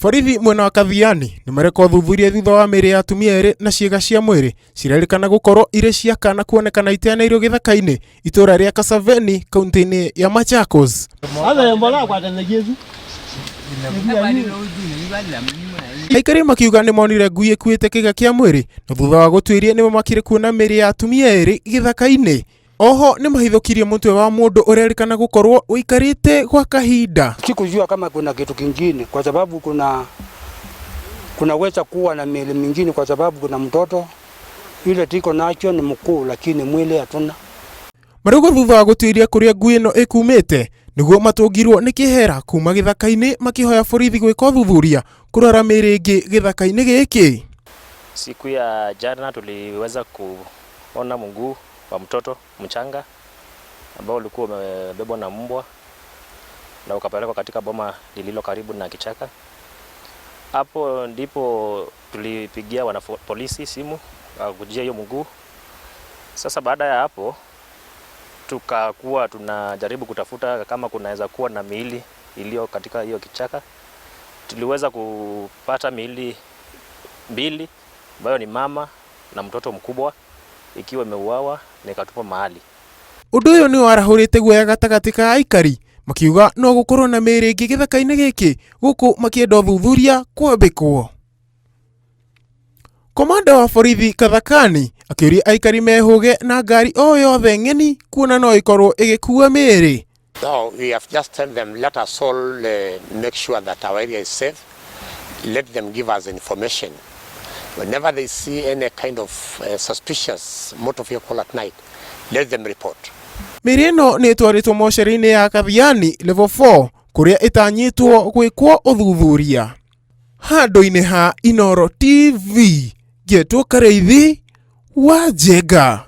Borithi mwena wa Kathiani nĩ mareka ũthuthuria thutha wa mĩĩrĩ ya atumia erĩ na ciĩga cia mwĩrĩ cirerĩkana gũkorwo irĩ cia kana kuonekana iteanĩirio gĩthaka-inĩ itũra rĩa Kasaveni kaunti-inĩ ya Machakos. Aikari makiuga nĩ monire ngui ĩkuĩte kĩga kĩa mwĩrĩ na thutha wa gũtuĩria nĩ mamakire kuona mĩĩrĩ ya atumia erĩ gĩthaka-inĩ. Oho nĩ mahithũkirie mũtwe wa mũndũ ũrerĩkana gũkorwo ũikarĩte gwa kahinda. Sikujua kama kuna kitu kingine kwa sababu kuna kunaweza kuwa na miili mingine kwa sababu kuna mtoto ile tiko nacho ni mkuu, lakini mwili hatuna. Marauga thutha wa gũtuĩria kũrĩa ngui ĩno ĩkumĩte nĩguo matũngirwo nĩ kĩhera kuma gĩthaka-inĩ makĩhoya borithi gwĩka ũthuthuria kũrora mĩĩrĩ ĩngĩ gĩthaka-inĩ gĩkĩ. Siku ya jana tuliweza kuona mguu wa mtoto mchanga ambao ulikuwa umebebwa na mbwa na ukapelekwa katika boma lililo karibu na kichaka. Hapo ndipo tulipigia wanapolisi simu kujia hiyo mguu. Sasa baada ya hapo tukakuwa tunajaribu kutafuta kama kunaweza kuwa na miili iliyo katika hiyo kichaka. Tuliweza kupata miili mbili ambayo ni mama na mtoto mkubwa ikiwa imeuawa na ikatupwa mahali. Ũndũ ũyũ nĩ warahũrĩte guoya gatagatĩ ka aikari makiuga no gũkorwo na mĩĩrĩ ĩngĩ gĩthaka-inĩ gĩkĩ gũkũ makĩenda ũthuthuria kwambĩkwo. Komanda wa borithi Kathakani akĩũria aikari mehũge na ngari o yothe ng'eni kuona no ĩkorwo ĩgĩkua mĩĩrĩ. No, we have just tell them, let us all make sure that our area is safe. Let them give us information. Whenever they see any kind of suspicious motor vehicle at night, let them report. Mĩĩrĩ ĩno nĩ ĩtwarĩtwo mocarĩ-inĩ ya Kathiani Level 4 kũrĩa ĩtanyĩtwo gwĩkwo ũthuthuria. Handũ-inĩ ha Inooro TV, ngetwo Karĩithi wa Njenga.